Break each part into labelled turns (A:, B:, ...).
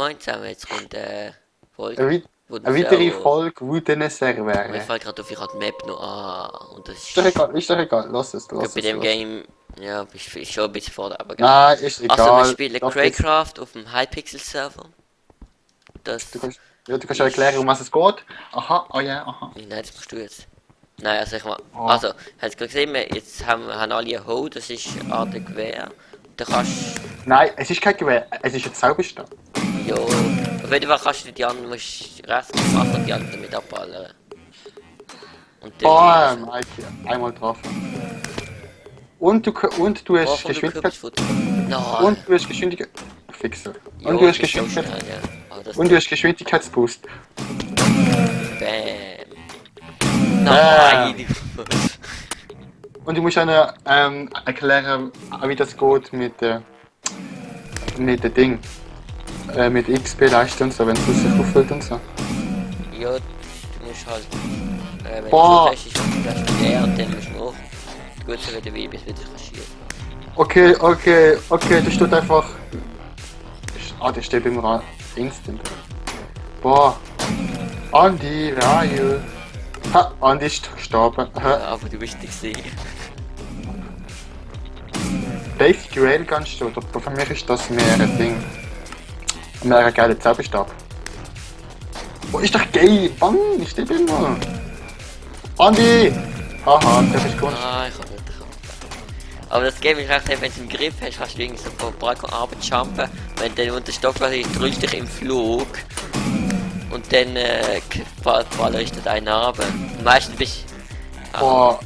A: Moin zusammen, jetzt kommt Folge,
B: Eine,
A: wo der
B: eine weitere
A: Server...
B: Folge, wo deine
A: Mir
B: Server.
A: fällt gerade auf, ich habe die Map noch an. Und das
B: Ist doch
A: ist...
B: egal, ist doch egal. Lass es,
A: Gut,
B: lass
A: bei
B: es,
A: dem
B: lass es.
A: Game... Ja, ist schon ein bisschen vor, aber geil.
B: Nein, ist
A: Also, wir
B: egal.
A: spielen
B: Darf jetzt,
A: Craycraft auf dem Hypixel-Server. Das...
B: du kannst ja erklären, um was es geht. Aha, oh ja, aha.
A: Nein, das machst du jetzt. Nein, also ich mal...
B: Oh.
A: Also, hast du gesehen, jetzt haben alle ein Hoe, das ist eine Art Gewehr. Da kannst...
B: Nein, es ist kein Gewehr, es ist ein Zauberstab.
A: Jo, auf jeden Fall kannst du die anderen musst rechts machen und die anderen damit abballern. Und dann...
B: Bam, einmal getroffen. Und du hast Geschwindigkeit.
A: Nein.
B: Und du hast Geschwindigkeit. Fixer.
A: Jo,
B: Und du hast
A: das ist so
B: Geschwindigkeit.
A: schnell, ja. Aber das
B: Und du hast Geschwindigkeitsboost.
A: Bam. Nein.
B: Und du musst einer erklären, wie das geht mit der Ding. Mit XP-Leiste und so, wenn es sich auffüllt und so.
A: Ja, du musst halt... wenn
B: Boah.
A: du so fest ist, dann musst du der und dann musst du noch gut so wieder wie bis wieder kaschiert.
B: Okay, das steht einfach. Das steht immer instant. Boah. Andi, Raju. Ha, Andi ist gestorben.
A: Ja, aber du bist nicht gesehen.
B: Basic Railgun steht, aber für mich ist das mehr ein Ding. Mehr ein geiler Zauberstab. Oh, ist doch geil! Mann, ich stehe immer! Andi! Haha, der ist gut.
A: Ah, ich hab nicht gekommen. Aber das Game ist recht, wenn du einen Griff hast, kannst du irgendwie so von Balkon runterjumpen. Wenn du dann unter Stock drückst dich im Flug. Und dann ballerst du deinen runter. Meistens bist du...
B: Boah,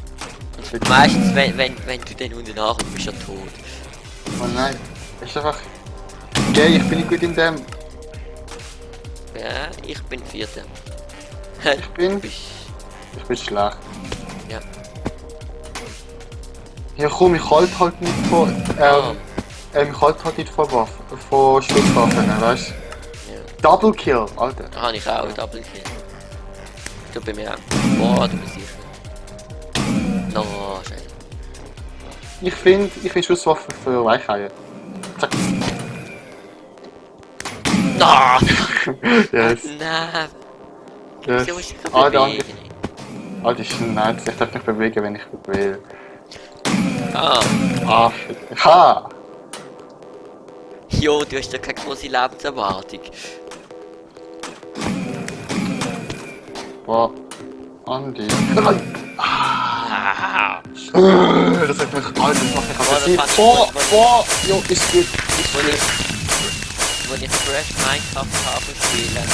A: Und meistens, wenn du dann unten nachkommst, bist du ja tot.
B: oh nein. Ist einfach geil, ich bin nicht gut in dem.
A: Ja, ich bin Vierter.
B: Ich bin schlecht.
A: Ja.
B: Ja komm, ich halte halt nicht von. Ich halte halt nicht von Waffen, von Schusswaffen, weißt du?
A: Ja.
B: Double Kill, Alter.
A: Da habe ich auch Double Kill. Du bei mir auch. Boah, du bist sicher. No, scheiße.
B: Ich find Schusswaffen für Weicheier. Zack.
A: No!
B: Yes.
A: Nein!
B: Yes.
A: Du musst dich
B: Ah,
A: bewegen.
B: Alter, ist nice. Ich darf mich bewegen, wenn ich will.
A: Ah,
B: Ah, shit. Ha!
A: jo, du hast ja keine große Lebenserwartung.
B: Boah. Andi.
A: Ah,
B: Das hat mich Alter, das macht mich aggressiv.
A: fand ich
B: Boah,
A: gut,
B: boah, jo, ist gut.
A: wo ich Fresh Minecraft habe spielen.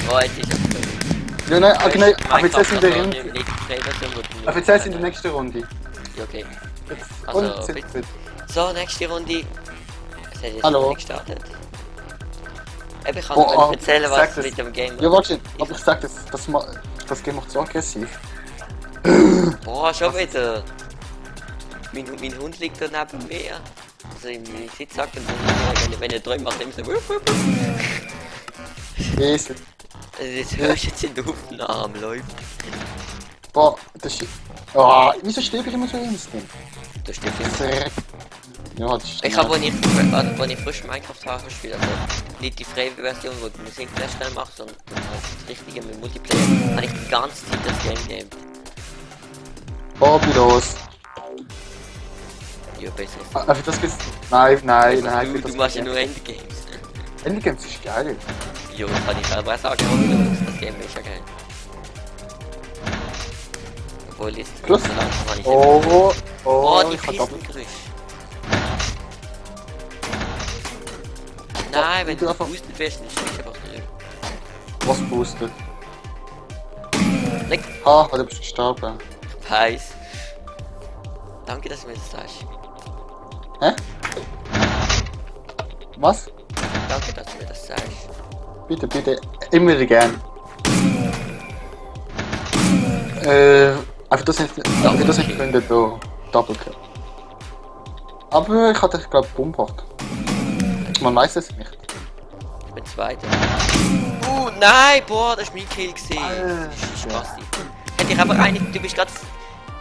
A: Oh, jetzt ist es gut.
B: Ja, nein,
A: Fresh
B: okay, aber jetzt
A: Minecraft
B: in der
A: noch
B: Runde.
A: nicht Version, wo du
B: Aber jetzt in der nächsten Runde.
A: Ja, okay.
B: Jetzt,
A: Also,
B: und
A: bitte.
B: bitte.
A: So, nächste Runde. Es hat jetzt
B: Hallo.
A: noch nicht gestartet. Ich kann
B: Boah,
A: dir erzählen,
B: sag
A: was
B: das.
A: mit dem Game
B: Ja, warte, aber ich sag das Game macht so aggressiv.
A: Boah, schon wieder. Mein Hund liegt da neben mir. Also im Sitzsack und wenn er träumt, macht er immer so wuff, wuff, wuff.
B: Jesus.
A: Also das hörst du jetzt in der Aufnahme, läuft.
B: Boah, das ist... Oh, wieso stehe ich immer so instant?
A: Da steht immer.
B: Ja, das ist...
A: Ich habe, wenn ich frisch Minecraft habe gespielt, also nicht die freie Version, wo du Musik sehr schnell machst, sondern das richtige mit Multiplayer, habe ich die ganze Zeit das Game gehabt.
B: Oh, wie los.
A: Ja, besser.
B: Aber das gibt's... Nein,
A: Du machst ja nur Endgames.
B: Endgames ist geil.
A: Jo, kann ich selber auch sagen, aber das Game ist ja geil. Obwohl jetzt so
B: Plus.
A: langsam habe ich
B: Oh,
A: Oh, die
B: ich hab doppelt...
A: Pistengerüche. Nein, wenn
B: du
A: du
B: einfach-
A: geboostet wirst, dann ist einfach zurück.
B: Was boostet?
A: Nick,
B: Ha, du bist gestorben.
A: heiß. Danke, dass du mir das sagst.
B: Hä? Was?
A: Danke, dass du mir das sagst.
B: Bitte, immer wieder gern. Einfach das nicht finden, da. Double Kill. Aber ich hatte, glaube ich, Bumpert. Man weiß es nicht.
A: Ich bin Zweiter. Nein, boah, das war mein Kill gesehen.
B: Alter.
A: Spasti. Hätte ich aber eigentlich, du bist gerade.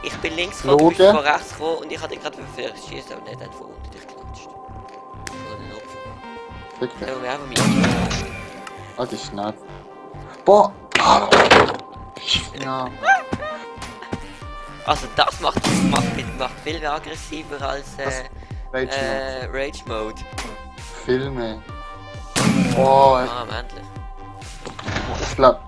A: Ich bin links gekommen, du bist
B: Loge.
A: von rechts gekommen und ich hatte gerade verschießt, aber nicht von unten dich geklatscht. Oder ein Opfer.
B: Fick mich.
A: Ja, wir haben mich.
B: Oh, die Schnauze. Boah! Ja.
A: Also das macht viel mehr aggressiver als Rage Mode.
B: Filme. Oh,
A: Ah, endlich.
B: ich glaub.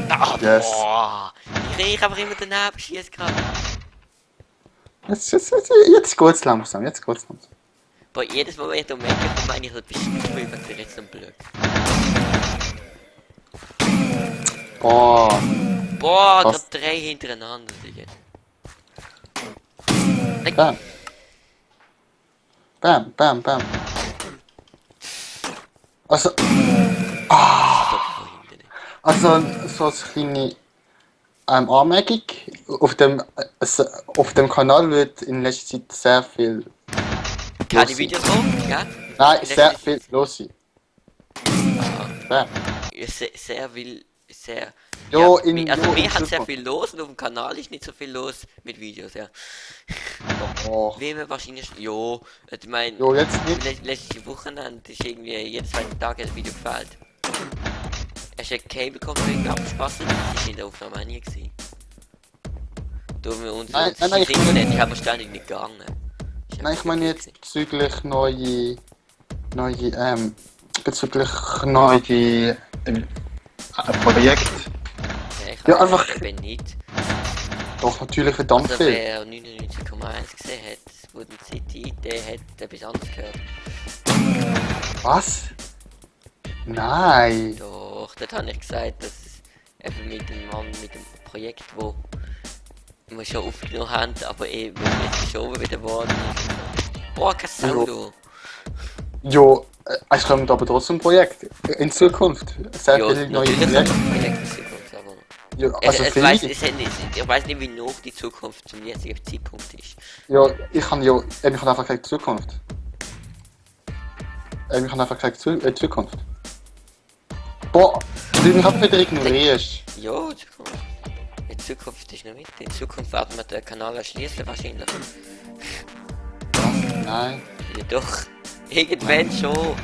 A: Ah,
B: Yes.
A: boah. Ich krieg einfach immer daneben, schieß gerade.
B: Jetzt geht's langsam,
A: Boah, jedes Mal, wenn ich da merke, meine ich, du bist drüber, ich jetzt am Glück.
B: Boah.
A: Boah,
B: Was?
A: gerade 3 hintereinander, Digga.
B: Bam. Bam, bam, bam. Also, so als kleine Anmerkung, auf dem Kanal wird in letzter Zeit sehr viel
A: Keine
B: los
A: Videos kommen, ja?
B: Nein,
A: In
B: sehr
A: letzter-
B: viel los sein. Bam.
A: Sehr viel, sehr...
B: Jo,
A: ja, also
B: in
A: mir hat sehr
B: Zukunft.
A: viel los und auf dem Kanal ist nicht so viel los mit Videos, ja.
B: Oh.
A: Wie wir wahrscheinlich... Jo, ich mein...
B: Jo, jetzt nicht.
A: Letzte Wochenende ist irgendwie jeden zweiten Tag ein Video gefällt. Hast du ein Cable-Config abgespasst? Das ist in der Aufnahme auch nie gewesen. Da wir uns
B: Nein,
A: das
B: nein, ich
A: Internet,
B: meine-
A: ich habe ständig nicht gegangen. Ist
B: Nein, ich
A: einfach
B: meine
A: nicht
B: jetzt bezüglich neue Projekt.
A: gewesen. Ich
B: Ja,
A: habe
B: einfach-
A: eben nicht.
B: Doch, natürlich verdammt
A: Also
B: viel.
A: wer 99,1 gesehen hat, wo die City Idee hat, etwas anderes gehört.
B: Was? Nein.
A: Doch, dort habe ich gesagt, dass eben mit dem Mann, mit dem Projekt, wo wir schon aufgenommen haben, aber eben jetzt geschoben wieder worden ist. Boah, kein Sau.
B: Jo, es kommt aber trotzdem ein Projekt. In Zukunft. Sehr
A: Ja,
B: viele neue
A: natürlich
B: Projekte.
A: kommt ein Projekt in Zukunft, aber...
B: Ja, also
A: ich
B: viele.
A: weiß nicht, wie noch die Zukunft zum jetzigen Zeitpunkt ist.
B: Ja, ich habe einfach gesagt Zukunft. Ich habe einfach gesagt Zukunft. Boah, du mich einfach wieder ignorierst.
A: Ja, Zukunft. In Zukunft ist noch mit. In Zukunft werden wir den Kanal erschließen wahrscheinlich.
B: Nein.
A: Ja doch. Irgendwann schon.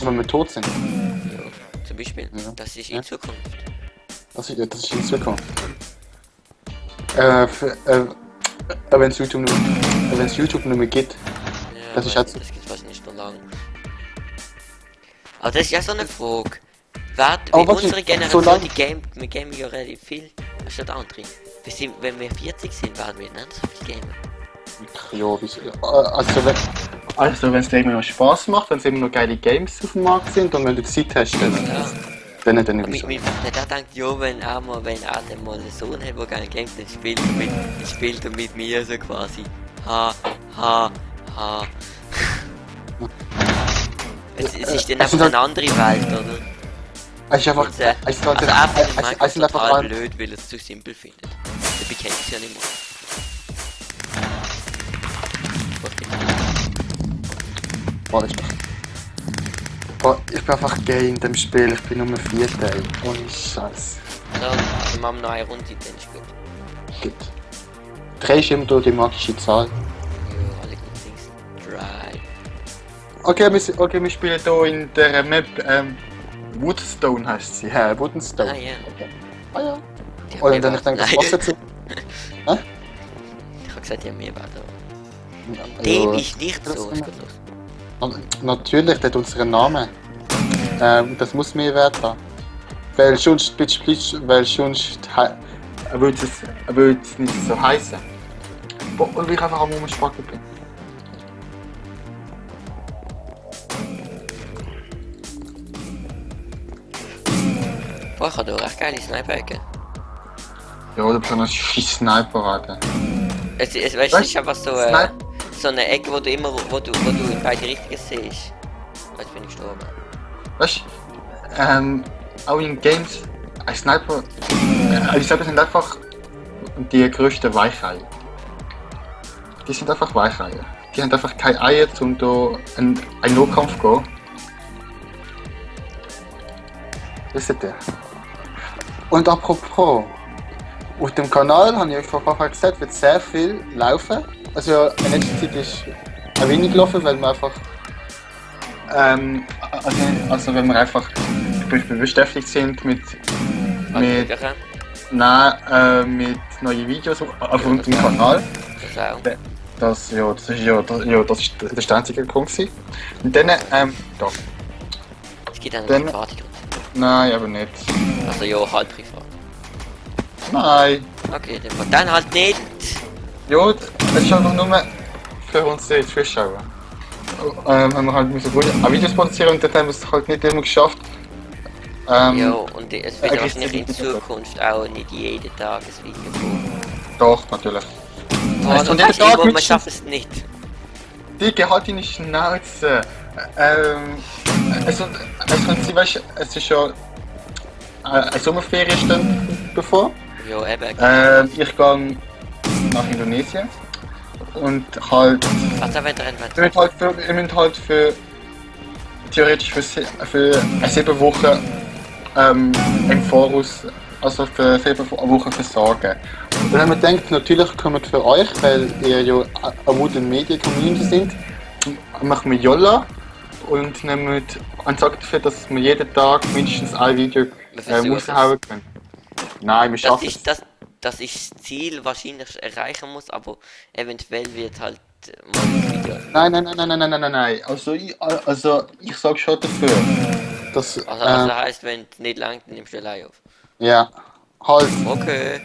B: Wenn wir tot sind.
A: Ja, zum Beispiel.
B: Ja.
A: Das ist
B: Ja.
A: in Zukunft.
B: Das ist in Zukunft. Wenn es YouTube nicht mehr gibt.
A: Ja,
B: Das ist
A: aber
B: jetzt-
A: das gibt wahrscheinlich schon lange. Aber das ist ja so eine Frage. Wer,
B: Aber
A: wie
B: was
A: unsere
B: ist-
A: Generation,
B: so lang-
A: wir gamen ja relativ viel, statt andere. Wenn wir 40 sind, werden wir nicht so viel gamen.
B: Ja, also wenn es dir immer noch Spaß macht, wenn es immer noch geile Games auf dem Markt sind und wenn du Zeit hast,
A: Ja.
B: dann
A: Aber
B: wieso?
A: mein Vater der denkt, ja, wenn er mal einen Sohn hat, der gerne gamet, dann spielt er mit mir so quasi. Ha, ha, ha. Es ist dann
B: es
A: einfach
B: sind
A: eine andere Welt, oder?
B: Es ist einfach,
A: Und,
B: es ist
A: also er findet
B: es
A: Minecraft
B: sind einfach
A: total blöd, weil er es zu simpel findet. Er bekennt es ja nicht mal.
B: Ich bin einfach gay in dem Spiel, ich bin Nummer 4 Teil. Ohne Scheiß.
A: So, also machen wir noch eine Runde, dann ist gut.
B: Gut. 3 ist immer durch die magische Zahl.
A: Ja, alle guten Dings. Dry.
B: Okay, wir spielen hier in der Map, Woodstone heißt sie. Ja, Woodstone.
A: Ah ja.
B: Okay. Ah ja.
A: Die haben
B: Oder
A: mehr
B: dann ich denke, das
A: Wert.
B: Wasser zu.
A: Ich hab gesagt, die haben mehr Wert, aber...
B: Ja,
A: Dem ist nicht
B: das
A: so,
B: kann
A: es geht los.
B: Natürlich, der hat unseren Namen. Das muss mehr Wert haben. Weil sonst würde es nicht so heißen. Und ich einfach am Umspacken bin.
A: Boah, ich habe da recht geile Sniper-Ecke.
B: Ja, du bist ein scheiß Sniper, Alter.
A: Weißt du, es
B: Weißt-
A: ist einfach so,
B: Sniper-
A: so eine Ecke, wo du in beide Richtungen siehst. Jetzt bin ich gestorben.
B: Weißt du, auch in Games, ein Sniper, die Sniper sind einfach die größten Weicheier. Die sind einfach Weicheier. Die haben einfach keine Eier, um da einen Nahkampf zu gehen. Wisst ihr? Und apropos, auf dem Kanal, habe ich euch vorher gesagt, wird sehr viel laufen. Also in letzter Zeit ist ein wenig gelaufen, weil wir einfach also wenn wir einfach beschäftigt sind mit nein, mit neuen Videos auf unserem Kanal. Das ist der einzige Grund gewesen. Und dann, doch.
A: Es geht dann um Privatgrund.
B: Nein, aber nicht.
A: Also ja, halt privat.
B: Nein.
A: Okay, dann halt nicht.
B: Ja, das ist einfach nur für uns die Zuschauer. Haben wir halt auch Videos produzieren und dann haben wir es halt nicht immer geschafft.
A: Ja, und es wird wahrscheinlich in Zukunft auch nicht jeden Tag ein Video kommen.
B: Doch, natürlich.
A: Also, und jeden Tag man schafft es nicht.
B: Digga, halt deine Schnauze. Es ist ja eine Sommerferie stand bevor.
A: Ja, eben.
B: Ich gehe nach Indonesien und halt.
A: Was aber drin
B: Wir müssen halt für theoretisch für 7 Wochen im Voraus, also für 7 Wochen versorgen. Und dann haben wir gedacht, natürlich kommen wir für euch, weil ihr ja eine Wooden Media Community sind, machen wir Jolla und nehmen und sagen dafür, dass wir jeden Tag mindestens ein Video raushauen können. Nein, wir schaffen es.
A: Dass ich das Ziel wahrscheinlich erreichen muss, aber eventuell wird halt mal ein Video.
B: Nein. Also ich sag schon dafür. Dass,
A: also heisst, wenn es nicht langt, dann nimmst du allein auf.
B: Ja, halt.
A: Okay.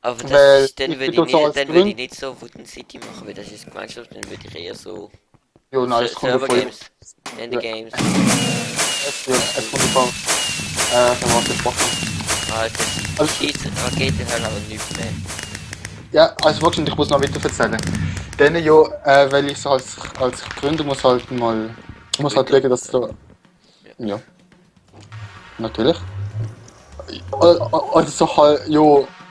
A: Aber das
B: weil
A: ist, dann würde ich nicht so Wooden City machen, weil das ist Gemeinschaft, dann würde ich eher so
B: jo, nein,
A: Server Games, Ende Games.
B: Es kommt davon, wenn wir gesprochen.
A: Also geht halt aber nicht mehr.
B: Ja, also wirklich, ich muss noch weiter erzählen. Dann ja, weil ich so als Gründer muss halt schauen, dass so. Ja. Natürlich. Also so halt, ja,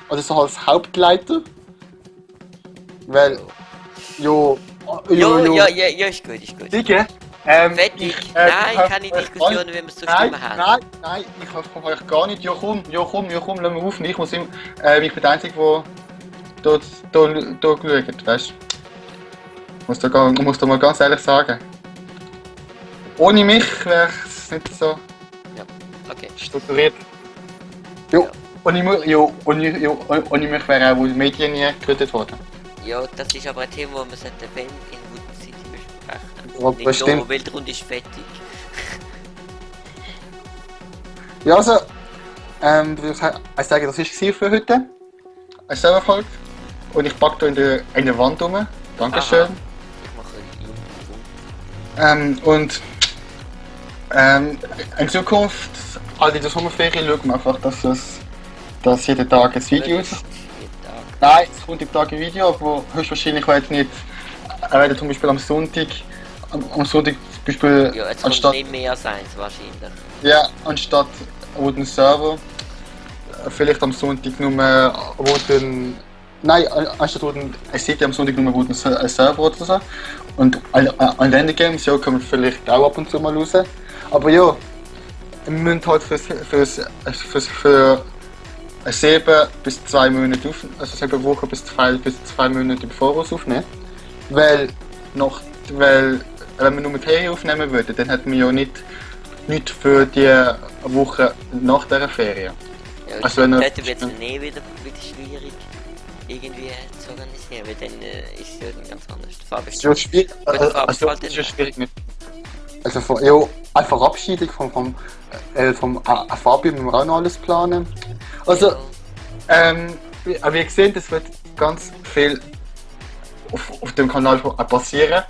B: also so als Hauptleiter. Weil,
A: Ja, ist gut.
B: Digga,
A: Fertig. Nein, keine Diskussionen, wenn wir es so Stimmen haben.
B: Nein, ich hoffe euch gar nicht. Ja komm, lass mich auf. Ich muss ich bin der Einzige, der schaut, weißt du? Ich muss da mal ganz ehrlich sagen. Ohne mich wäre es nicht so
A: okay.
B: Strukturiert. Jo, ohne mich wäre auch die Medien nie gegründet worden.
A: Ja, das ist aber ein Thema, das man sollte wenn in Wooden City besprechen.
B: Ja,
A: nicht so, Weltrunde ist fertig.
B: Ja, also, ich sage, das war für heute. Ein Serverfolge. Und ich packe da in der Wand rum. Dankeschön.
A: Aha. Ich mache
B: in Zukunft, also in der Sommerferien, schauen wir einfach, dass jeden Tag ein Video ist. Nein, es kommt jeden Tag ein Video, aber höchstwahrscheinlich werden zum Beispiel am Sonntag zum Beispiel
A: ja, jetzt anstatt nicht mehr sein, wahrscheinlich.
B: Ja, anstatt Wooden Server, vielleicht am Sonntag nur Wooden. Nein, anstatt Wooden City am Sonntag nur Wooden Server oder so. Und an Ende Games ja, kommen wir vielleicht auch ab und zu mal raus. Aber ja, wir müssen halt für 7 bis 2 Monate also 7 Wochen bis 2 Monate im Voraus aufnehmen. Weil wenn wir nur mit Ferien aufnehmen würden, dann hätten wir ja nicht für die Woche nach dieser Ferien.
A: Ja,
B: also wenn
A: wird es wieder schwierig irgendwie zu organisieren, weil dann ist es ja ganz anders.
B: Das ist ja schwierig. Also ist ja schwierig nicht. Also ja, eine Verabschiedung vom Fabio müssen wir auch noch alles planen. Also, wie ihr seht, es wird ganz viel auf dem Kanal passieren.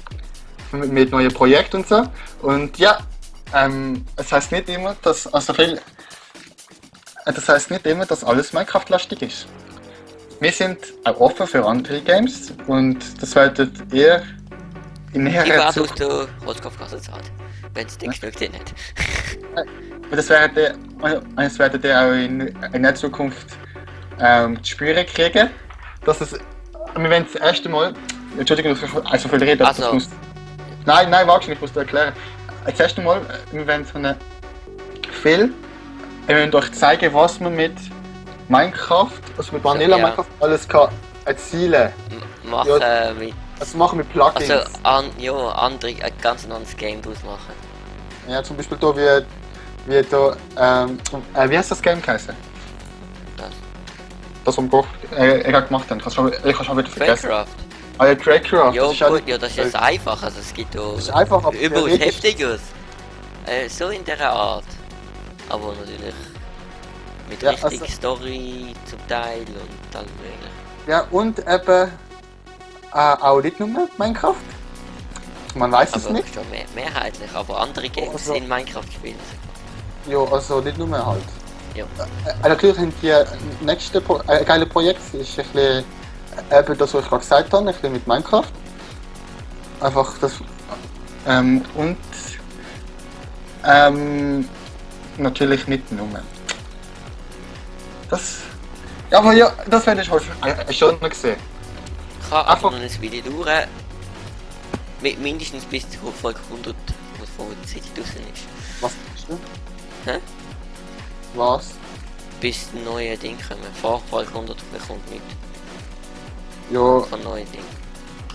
B: Mit neuen Projekten und so. Und ja, es heisst nicht immer, dass alles Minecraft-lastig ist. Wir sind auch offen für andere Games und das werdet ihr in näherer Zukunft.
A: Ich warte, du Holzkopfkasse zahlt, wenn es dich genügt, nicht.
B: Das werdet ihr auch in der Zukunft zu spüren kriegen. Dass es, wir werden das erste Mal, Entschuldigung, dass ich so viel rede,
A: also.
B: das muss. Nein, warte, ich muss dir erklären. Das erste Mal, wir werden so einen Film, wir werden euch zeigen, was wir mit Minecraft, also mit Vanilla
A: Ja.
B: Minecraft alles kann erzielen.
A: Machen
B: Ja.
A: mit.
B: Also machen mit Plugins.
A: Also, ja, andere, ein ganz anderes Game draus machen.
B: Ja, zum Beispiel da wie da, wie heißt das Game geheißen?
A: Das.
B: Das, was wir gerade gemacht haben. Ich habe schon wieder vergessen.
A: Minecraft.
B: Ah ja, Tradecraft.
A: Ja,
B: das ist ja
A: gut,
B: nicht-
A: ja, das ist jetzt einfach. Also, es gibt da
B: Das ist einfach, aber
A: überaus
B: theoretisch-
A: Heftiges. So in der Art. Aber natürlich mit
B: Ja,
A: richtig
B: also-
A: Story zum Teil und allem möglichen.
B: Ja, und eben auch nicht nur Minecraft. Man weiß es
A: Aber
B: nicht.
A: schon mehrheitlich, aber andere Games
B: Also-
A: sind Minecraft gespielt.
B: Ja, also nicht nur halt.
A: Ja.
B: Natürlich haben die nächste geile Projekt ist ein bisschen eben das, was ich gerade gesagt habe, ein bisschen mit Minecraft. Einfach das und natürlich nicht nur. Das. Ja, aber ja, das werde ich heute schon noch sehen.
A: Ich kann
B: Einfach-
A: einfach noch ein Video dauern. Mindestens bis zur Folge 100, was vor der Zeit draußen ist.
B: Was denkst du?
A: Hä?
B: Was?
A: Bis neue Dinge kommen. Vor Folge 100 kommt nichts
B: Ja,
A: von neuen Dingen.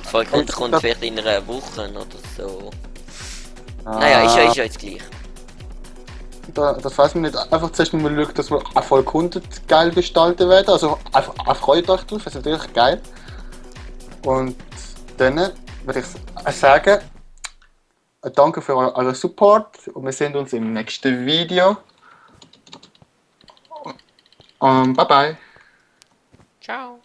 A: Folge 100 kommt
B: das-
A: vielleicht in einer Woche oder so. Naja, ist ja jetzt gleich.
B: Das weiß man nicht. Einfach zuerst mal schauen, dass wir eine Folge 100 geil gestalten werden. Also einfach freut euch drauf, das ist natürlich geil. Und dann würde ich sagen, danke für euren Support und wir sehen uns im nächsten Video. Bye bye.
A: Ciao.